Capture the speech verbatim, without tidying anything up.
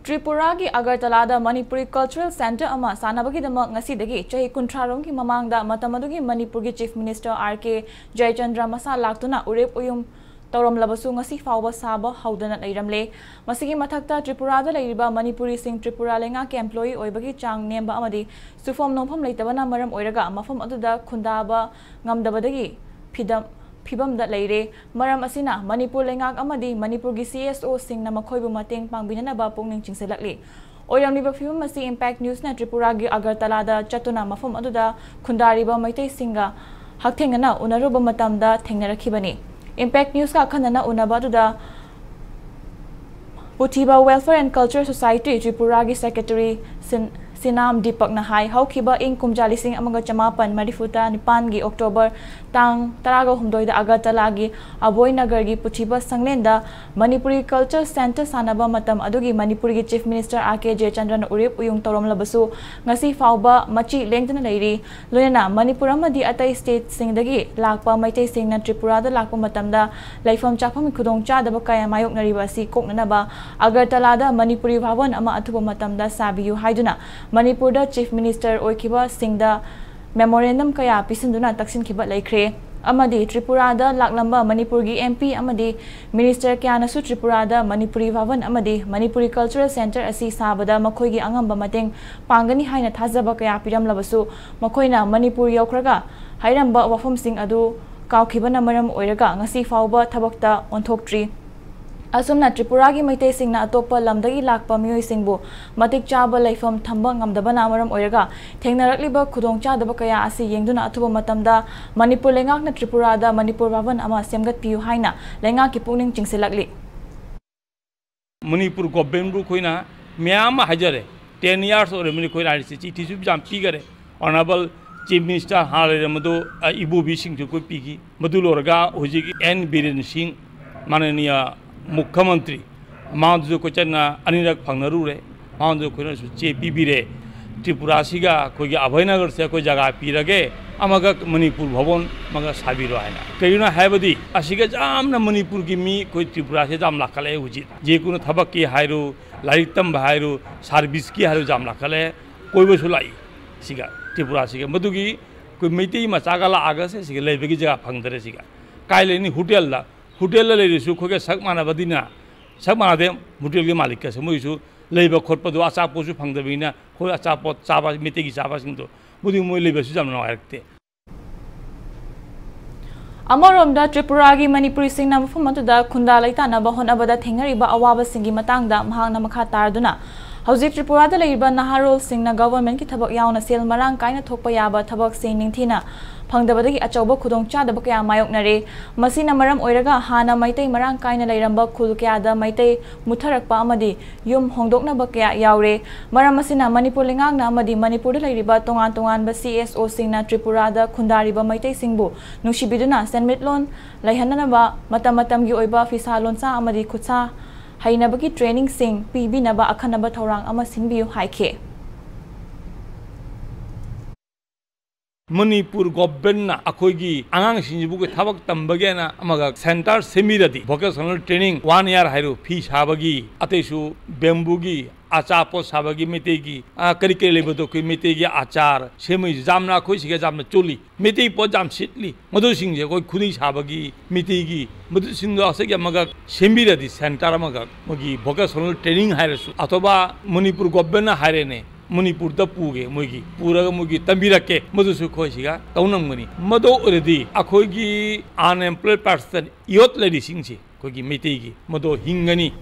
ꯇ꯭ꯔꯤꯄꯨꯔꯥꯒꯤ ꯑꯒꯔꯇꯂꯥꯗ Manipuri cultural centre ꯑꯃ ꯁꯥꯟꯅꯕꯒꯤꯗꯃꯛ ꯉꯁꯤꯗꯒꯤ ꯆꯍꯤ ꯀꯨꯟꯊ꯭ꯔꯥ ꯔꯣꯝꯒꯤ ꯃꯃꯥꯡꯗ ꯃꯇꯝ ꯑꯗꯨꯒꯤ ꯃꯅꯤꯄꯨꯔꯒꯤ ꯆꯤꯐ ꯃꯤꯅꯤꯁꯇꯔ ꯑꯥꯔ ꯀꯦ ꯖꯌꯆꯟꯗ꯭ꯔ ꯃꯁꯥ ꯂꯥꯛꯇꯨꯅ ꯎꯔꯦꯞ ꯎꯌꯨꯝ ꯇꯧꯔꯝꯂꯕꯁꯨ ꯉꯁꯤ ꯐꯥꯎꯕ ꯁꯥꯕ ꯍꯧꯗꯅ ꯂꯩꯔꯝꯂꯦ꯫ ꯃꯁꯤꯒꯤ ꯃꯊꯛꯇ ꯇ꯭ꯔꯤꯄꯨꯔꯥꯗ ꯂꯩꯔꯤꯕ ꯃꯅꯤꯄꯨꯔꯤꯁꯤꯡ ꯇ꯭ꯔꯤꯄꯨꯔꯥ ꯂꯩꯉꯥꯛꯀꯤ ꯑꯦꯝꯄ꯭ꯂꯣꯌꯤ ꯑꯣꯏꯕꯒꯤ ꯆꯥꯡ ꯅꯦꯝꯕ ꯑꯃꯗꯤ ꯁꯨꯐꯝ ꯅꯣꯝꯐꯝ ꯂꯩꯇꯕꯅ ꯃꯔꯝ ꯑꯣꯏꯔꯒ ꯃꯐꯝ ꯑꯗꯨꯗ ꯈꯨꯟꯗꯥꯕ ꯉꯝꯗꯕꯗꯒꯤ ꯐꯤꯗꯝ ꯐꯤꯕꯝꯗ ꯂꯩꯔꯦ꯫ ꯃꯔꯝ ꯑꯁꯤꯅ ꯃꯅꯤꯄꯨꯔ ꯂꯩꯉꯥꯛ ꯑꯃꯗꯤ ꯃꯅꯤꯄꯨꯔꯒꯤ ꯁꯤ ꯑꯦꯁ ꯑꯣꯁꯤꯡꯅ ꯃꯈꯣꯏꯕꯨ ꯃꯇꯦꯡ ꯄꯥꯡꯕꯤꯅꯅꯕ ꯄꯨꯛꯅꯤꯡ ꯆꯤꯡꯁꯤꯜꯂꯛꯂꯤ꯫ ꯑꯣꯏꯔꯝꯂꯤꯕ ꯐꯤꯕꯝ ꯑꯁꯤ ꯏꯝꯄꯦꯛ ꯅ꯭ꯌꯨꯁꯅ ꯇ꯭ꯔꯤꯄꯨꯔꯥꯒꯤ ꯑꯒꯔꯇꯂꯥꯗ ꯆꯠꯇꯨꯅ ꯃꯐꯝ ꯑꯗꯨꯗ ꯈꯨꯟꯗꯥꯔꯤꯕ ꯃꯩꯇꯩꯁꯤꯡꯒ ꯍꯛꯊꯦꯡꯅꯅ ꯎꯅꯔꯨꯕ ꯃꯇꯝꯗ ꯊꯦꯡꯅꯔꯛꯈꯤꯕꯅꯤ꯫ ꯏꯝꯄꯦꯛ ꯅ꯭ꯌꯨꯁꯀ ꯑꯈꯟꯅꯅ ꯎꯅꯕ ꯑꯗꯨꯗ ꯄꯨꯊꯤꯕ Welfare and Culture Society ꯇ꯭ꯔꯤꯄꯨꯔꯥꯒꯤ ꯁꯦꯀ꯭ꯔꯦꯇꯔꯤ ꯁꯤꯟ-, ꯁꯤꯅꯥꯝ ꯗꯤꯄꯛꯅ ꯍꯥꯏ, ꯍꯧꯈꯤꯕ ꯏꯪ ꯀꯨꯝꯖꯥ ꯂꯤꯁꯤꯡ ꯑꯃꯒ ꯆꯃꯥꯄꯟ ꯃꯔꯤꯐꯨ ꯅꯤꯄꯥꯟꯒꯤ ꯑꯣꯛꯇꯣꯕꯔ ꯇꯥꯡ ꯇꯔꯥꯒ ꯍꯨꯝꯗꯣꯏꯗ ꯑꯒꯔꯇꯂꯥꯒꯤ ꯑꯕꯣꯏ ꯅꯒꯔꯒꯤ ꯄꯨꯊꯤꯕ ꯁꯪꯂꯦꯟꯗ ꯃꯅꯤꯄꯨꯔꯤ ꯀꯜꯆꯔ ꯁꯦꯟꯇꯔ ꯁꯥꯟꯅꯕ ꯃꯇꯝ ꯑꯗꯨꯒꯤ ꯃꯅꯤꯄꯨꯔꯒꯤ ꯆꯤꯐ ꯃꯤꯅꯤꯁꯇꯔ ꯑꯥꯔ ꯀꯦ ꯖꯌꯆꯟꯗ꯭ꯔꯅ ꯎꯔꯦꯞ ꯎꯌꯨꯡ ꯇꯧꯔꯝꯂꯕꯁꯨ ꯉꯁꯤ ꯐꯥꯎꯕ ꯃꯆꯤ ꯂꯦꯡꯗꯅ ꯂꯩꯔꯤ꯫ ꯂꯣꯏꯅꯅ ꯃꯅꯤꯄꯨꯔ ꯑꯃꯗꯤ ꯑꯇꯩ ꯁ꯭ꯇꯦꯠꯁꯤꯡꯗꯒꯤ ꯂꯥꯛꯄ ꯃꯩꯇꯩꯁꯤꯡꯅ ꯇ꯭ꯔꯤꯄꯨꯔꯥꯗ ꯂꯥꯛꯄ ꯃꯇꯝꯗ ꯂꯩꯐꯝ ꯆꯥꯐꯝꯒꯤ ꯈꯨꯗꯣꯡꯆꯥꯗꯕ ꯀꯌꯥ ꯃꯥꯌꯣꯛꯅꯔꯤꯕ ꯑꯁꯤ ꯀꯣꯛꯅꯅꯕ ꯑꯒꯔꯇꯂꯥꯗ ꯃꯅꯤꯄꯨꯔꯤ ꯚꯥꯕꯟ ꯑꯃ ꯑꯊꯨꯕ ꯃꯇꯝꯗ ꯁꯥꯕꯤꯌꯨ ꯍꯥꯏꯗꯨꯅ ꯃꯅꯤꯄꯨꯔꯗ ꯆꯤꯐ ꯃꯤꯅꯤꯁꯇꯔ ꯑꯣꯏꯈꯤꯕꯁꯤꯡꯗ ꯃꯦꯃꯣꯔꯦꯟꯗꯝ ꯀꯌꯥ ꯄꯤꯁꯤꯟꯗꯨꯅ ꯇꯛꯁꯤꯟꯈꯤꯕ ꯂꯩꯈ꯭ꯔꯦ ꯑꯃꯗꯤ ꯇ꯭ꯔꯤꯄꯨꯔꯥꯗ ꯂꯥꯛꯂꯝꯕ ꯃꯅꯤꯄꯨꯔꯒꯤ ꯑꯦꯝ ꯄꯤ ꯑꯃꯗꯤ ꯃꯤꯅꯤꯁꯇꯔ ꯀꯌꯥꯅꯁꯨ ꯇ꯭ꯔꯤꯄꯨꯔꯥꯗ ꯃꯅꯤꯄꯨꯔꯤ ꯚꯥꯕꯟ ꯑꯃꯗꯤ ꯃꯅꯤꯄꯨꯔꯤ ꯀꯜꯆꯔꯦꯜ ꯁꯦꯟꯇꯔ ꯑꯁꯤ ꯁꯥꯕꯗ ꯃꯈꯣꯏꯒꯤ ꯑꯉꯝꯕ ꯃꯇꯦꯡ ꯄꯥꯡꯒꯅꯤ ꯍꯥꯏꯅ ꯊꯥꯖꯕ ꯀꯌꯥ ꯄꯤꯔꯝꯂꯕꯁꯨ ꯃꯈꯣꯏꯅ ꯃꯅꯤꯄꯨꯔ ꯌꯧꯈ꯭ꯔꯒ ꯍꯥꯏꯔꯝꯕ ꯋꯥꯐꯝꯁꯤꯡ ꯑꯗꯨ ꯀꯥꯎꯈꯤꯕꯅ ꯃꯔꯝ ꯑꯣꯏꯔꯒ ꯉꯁꯤ ꯐꯥꯎꯕ ꯊꯕꯛꯇ ꯑꯣꯟꯊꯣꯛꯇ꯭ꯔꯤ꯫ ꯑꯁꯨꯝꯅ ꯇ꯭ꯔꯤꯄꯨꯔꯥꯒꯤ ꯃꯩꯇꯩꯁꯤꯡꯅ ꯑꯇꯣꯞꯄ ꯂꯝꯗꯒꯤ ꯂꯥꯛꯄ ꯃꯤꯑꯣꯏꯁꯤꯡꯕꯨ ꯃꯇꯤꯛ ꯆꯥꯕ ꯂꯩꯐꯝ ꯊꯝꯕ ꯉꯝꯗꯕꯅ ꯃꯔꯝ ꯑꯣꯏꯔꯒ ꯊꯦꯡꯅꯔꯛꯂꯤꯕ ꯈꯨꯗꯣꯡꯆꯥꯗꯕ ꯀꯌꯥ ꯑꯁꯤ ꯌꯦꯡꯗꯨꯅ ꯑꯊꯨꯕ ꯃꯇꯝꯗ ꯃꯅꯤꯄꯨꯔ ꯂꯩꯉꯥꯛꯅ ꯇ꯭ꯔꯤꯄꯨꯔꯥꯗ ꯃꯅꯤꯄꯨꯔ ꯚꯥꯕꯟ ꯑꯃ ꯁꯦꯝꯒꯠꯄꯤꯌꯨ ꯍꯥꯏꯅ ꯂꯩꯉꯥꯛꯀꯤ ꯄꯨꯛꯅꯤꯡ ꯆꯤꯡꯁꯤꯜꯂꯛꯂꯤ꯫ ꯃꯅꯤꯄꯨꯔ ꯒꯣꯚꯔꯟꯃꯦꯟꯠꯕꯨ ꯑꯩꯈꯣꯏꯅ ꯃꯌꯥꯝ ꯑꯃ ꯍꯥꯏꯖꯔꯦ꯫ Ten years ꯑꯣꯏꯔꯕꯅꯤ ꯑꯩꯈꯣꯏ ꯂꯥꯏꯔꯤꯛꯁꯦ ꯆꯤꯊꯤꯁꯨ ꯌꯥꯝ ꯄꯤꯈꯔꯦ꯫ Honourable Chief Minister ꯍꯥꯟꯅ ꯂꯩꯔꯝꯕꯗꯣ, ꯑ, ꯏꯕꯣꯕꯤꯁꯤꯡꯁꯨ ꯑꯩꯈꯣꯏ ꯄꯤꯈꯤ꯫ ꯃꯗꯨ ꯂꯣꯏꯔꯒ ꯍꯧꯖꯤꯛ ꯑꯦꯟ ꯕꯤꯔꯦꯟ ꯁꯤꯡ, ꯃꯥꯅꯅꯤꯌ ꯃꯨꯈ꯭ꯌ ꯃꯟꯇ꯭ꯔꯤ, ꯃꯥꯗꯨꯁꯨ ꯑꯩꯈꯣꯏ ꯆꯠꯅ ꯑꯅꯤꯔꯛ ꯐꯪꯅꯔꯨꯔꯦ꯫ ꯃꯥꯗꯨꯁꯨ ꯑꯩꯈꯣꯏꯅꯁꯨ ꯆꯦ ꯄꯤꯕꯤꯔꯦ꯫ ꯇ꯭ꯔꯤꯄꯨꯔꯥꯁꯤꯒ ꯑꯩꯈꯣꯏꯒꯤ ꯑꯚꯌ ꯅꯒꯔꯁꯦ ꯑꯩꯈꯣꯏ ꯖꯒꯥ ꯄꯤꯔꯒꯦ, ꯑꯃꯒ ꯃꯅꯤꯄꯨꯔ ꯚꯕꯟ ꯑꯃꯒ ꯁꯥꯕꯤꯔꯣ ꯍꯥꯏꯅ꯫ ꯀꯩꯒꯤꯅꯣ ꯍꯥꯏꯕꯗꯤ ꯑꯁꯤꯒ ꯌꯥꯝꯅ ꯃꯅꯤꯄꯨꯔꯒꯤ ꯃꯤ ꯑꯩꯈꯣꯏ ꯇ꯭ꯔꯤꯄꯨꯔꯥꯁꯦ ꯌꯥꯝ ꯂꯥꯛꯈꯠꯂꯛꯑꯦ ꯍꯧꯖꯤꯛ꯫ ꯖꯦ ꯀꯨꯅ ꯊꯕꯛꯀꯤ ꯍꯥꯏꯔꯣ, ꯂꯥꯏꯔꯤꯛ ꯇꯝꯕ ꯍꯥꯏꯔꯣ, ꯁꯥꯔꯚꯤꯁꯀꯤ ꯍꯥꯏꯔꯣ ꯌꯥꯝ ꯂꯥꯛꯈꯠꯂꯛꯑꯦ꯫ ꯀꯣꯏꯕꯁꯨ ꯂꯥꯛꯏ ꯁꯤꯒ ꯇ꯭ꯔꯤꯄꯨꯔꯥꯁꯤꯒ꯫ ꯃꯗꯨꯒꯤ ꯑꯩꯈꯣꯏ ꯃꯩꯇꯩ ꯃꯆꯥꯒ ꯂꯥꯛꯑꯒ ꯁꯦ ꯁꯤꯒ ꯂꯩꯕꯒꯤ ꯖꯒꯥ ꯐꯪꯗꯔꯦ꯫ ꯁꯤꯒ ꯀꯥꯏ ꯂꯩꯅꯤ? ꯍꯣꯇꯦꯜꯗ꯫ ꯍꯣꯇꯦꯜꯗ ꯂꯩꯔꯁꯨ ꯑꯩꯈꯣꯏꯒ ꯁꯛ ꯃꯥꯟꯅꯕꯅꯤꯅ, ꯁꯛ ꯃꯥꯟꯅꯗꯦ꯫ ꯍꯣꯇꯦꯜꯒꯤ ꯃꯥꯂꯤꯛꯀꯁꯦ ꯃꯣꯏꯁꯨ ꯂꯩꯕ ꯈꯣꯠꯄꯗꯣ ꯑꯆꯥꯄꯣꯠꯁꯨ ꯐꯪꯗꯕꯅꯤꯅ ꯑꯩꯈꯣꯏ ꯑꯆꯥꯄꯣꯠ ꯆꯥꯕ, ꯃꯩꯇꯩꯒꯤ ꯆꯥꯕꯁꯤꯡꯗꯣ ꯃꯗꯨ ꯃꯣꯏ ꯂꯩꯕꯁꯨ ꯌꯥꯝ ꯅꯨꯡꯉꯥꯏꯔꯛꯇꯦ꯫ ꯑꯃꯔꯣꯝꯗ ꯇ꯭ꯔꯤꯄꯨꯔꯥꯒꯤ ꯃꯅꯤꯄꯨꯔꯤꯁꯤꯡꯅ ꯃꯐꯝ ꯑꯗꯨꯗ ꯈꯨꯟꯗꯥ ꯂꯩꯇꯥꯅꯕ ꯍꯣꯠꯅꯕꯗ ꯊꯦꯡꯅꯔꯤꯕ ꯑꯋꯥꯕꯁꯤꯡꯒꯤ ꯃꯇꯥꯡꯗ ꯃꯍꯥꯛꯅ ꯃꯈꯥ ꯇꯥꯔꯗꯨꯅ, ꯍꯧꯖꯤꯛ ꯇ꯭ꯔꯤꯄꯨꯔꯥꯗ ꯂꯩꯔꯤꯕ ꯅꯍꯥꯔꯣꯜꯁꯤꯡꯅ ꯒꯚꯔꯟꯃꯦꯟꯠꯀꯤ ꯊꯕꯛ ꯌꯥꯎꯅ ꯁꯦꯜ ꯃꯔꯥꯡ ꯀꯥꯏꯅ ꯊꯣꯛꯄ ꯌꯥꯕ ꯊꯕꯛꯁꯤꯡ ꯅꯤꯡꯊꯤꯅ ꯐꯪꯗꯕꯗꯒꯤ ꯑꯆꯧꯕ ꯈꯨꯗꯣꯡꯆꯥꯗꯕ ꯀꯌꯥ ꯃꯥꯌꯣꯛꯅꯔꯦ꯫ ꯃꯁꯤꯅ ꯃꯔꯝ ꯑꯣꯏꯔꯒ ꯍꯥꯟꯅ ꯃꯩꯇꯩ ꯃꯔꯥꯡ ꯀꯥꯏꯅ ꯂꯩꯔꯝꯕ ꯈꯨꯜ ꯀꯌꯥꯗ ꯃꯩꯇꯩ ꯃꯨꯠꯊꯔꯛꯄ ꯑꯃꯗꯤ ꯌꯨꯝ ꯍꯣꯡꯗꯣꯛꯅꯕ ꯀꯌꯥ ꯌꯥꯎꯔꯦ꯫ ꯃꯔꯝ ꯑꯁꯤꯅ ꯃꯅꯤꯄꯨꯔ ꯂꯩꯉꯥꯛꯅ ꯑꯃꯗꯤ ꯃꯅꯤꯄꯨꯔꯗ ꯂꯩꯔꯤꯕ ꯇꯣꯉꯥꯟ ꯇꯣꯉꯥꯟꯕ ꯁꯤ ꯑꯦꯁ ꯑꯣꯁꯤꯡꯅ ꯇ꯭ꯔꯤꯄꯨꯔꯥꯗ ꯈꯨꯟꯗꯥꯔꯤꯕ ꯃꯩꯇꯩꯁꯤꯡꯕꯨ ꯅꯨꯡꯁꯤꯕꯤꯗꯨꯅ ꯁꯦꯟꯃꯤꯠꯂꯣꯟ ꯂꯩꯍꯟꯅꯅꯕ ꯃꯇꯝ ꯃꯇꯝꯒꯤ ꯑꯣꯏꯕ ꯐꯤꯁꯥ ꯂꯣꯟꯁꯥ ꯑꯃꯗꯤ ꯈꯨꯠꯁꯥ ꯍꯩꯅꯕꯒꯤ ꯇ꯭ꯔꯦꯅꯤꯡꯁꯤꯡ ꯄꯤꯕꯤꯅꯕ ꯑꯈꯟꯅꯕ ꯊꯧꯔꯥꯡ ꯑꯃ ꯁꯤꯟꯕꯤꯌꯨ ꯍꯥꯏꯈꯤ꯫ ꯃꯅꯤꯄꯨꯔ ꯒꯣꯚꯔꯟꯃꯦꯟꯠꯅ ꯑꯩꯈꯣꯏꯒꯤ ꯑꯉꯥꯡꯁꯤꯡꯁꯤꯕꯨ ꯊꯕꯛ ꯇꯝꯕꯒꯤ ꯍꯥꯏꯅ ꯑꯃꯒ ꯁꯦꯟꯇꯔ ꯁꯦꯝꯕꯤꯔꯗꯤ, ꯚꯣꯀꯦꯁꯅꯦꯜ ꯇ꯭ꯔꯦꯅꯤꯡ ꯋꯥꯟ ꯏꯌꯥꯔ ꯍꯥꯏꯔꯣ, ꯐꯤ ꯁꯥꯕꯒꯤ, ꯑꯇꯩꯁꯨ ꯕꯦꯝꯕꯨꯒꯤ, ꯑꯆꯥꯄꯣꯠ ꯁꯥꯕꯒꯤ, ꯃꯩꯇꯩꯒꯤ, ꯑ, ꯀꯔꯤ ꯀꯔꯤ ꯂꯩꯕꯗꯣ ꯑꯩꯈꯣꯏ ꯃꯩꯇꯩꯒꯤ ꯑꯆꯥꯔ ꯁꯦꯝꯕꯒꯤ ꯌꯥꯝꯅ ꯑꯩꯈꯣꯏ ꯁꯤꯒ ꯌꯥꯝꯅ ꯆꯣꯜꯂꯤ꯫ ꯃꯩꯇꯩ ꯄꯣꯠ ꯌꯥꯝ ꯁꯤꯠꯂꯤ꯫ ꯃꯗꯨꯁꯤꯡꯁꯦ ꯑꯩꯈꯣꯏ ꯈꯨꯗꯩ ꯁꯥꯕꯒꯤ, ꯃꯩꯇꯩꯒꯤ, ꯃꯗꯨꯁꯤꯡꯗꯣ ꯑꯁꯤꯒꯤ ꯑꯃꯒ ꯁꯦꯝꯕꯤꯔꯗꯤ, ꯁꯦꯟꯇꯔ ꯑꯃꯒ ꯃꯣꯏꯒꯤ ꯚꯣꯀꯦꯁꯅꯦꯜ ꯇ꯭ꯔꯦꯅꯤꯡ ꯍꯥꯏꯔꯁꯨ, ꯑꯊꯣꯕꯥ ꯃꯅꯤꯄꯨꯔ ꯒꯣꯚꯔꯟꯃꯦꯟꯠꯅ ꯍꯥꯏꯔꯦꯅꯦ, ꯃꯅꯤꯄꯨꯔꯗ ꯄꯨꯒꯦ, ꯃꯣꯏꯒꯤ ꯄꯨꯔꯒ ꯃꯣꯏꯒꯤ ꯇꯝꯕꯤꯔꯛꯀꯦ, ꯃꯗꯨꯁꯨ ꯑꯩꯈꯣꯏ ꯁꯤꯒ ꯇꯧꯉꯝꯒꯅꯤ꯫ ꯃꯗꯨ ꯑꯣꯏꯔꯗꯤ ꯑꯩꯈꯣꯏꯒꯤ ꯑꯟꯑꯦꯝꯄ꯭ꯂꯣꯏꯗ ꯄꯥꯔꯁꯟ, ꯌꯨꯠ ꯂꯩꯔꯤꯁꯤꯡꯁꯤ, ꯑꯩꯈꯣꯏꯒꯤ ꯃꯩꯇꯩꯒꯤ, ꯃꯗꯨ ꯍꯤꯡꯒꯅꯤ꯫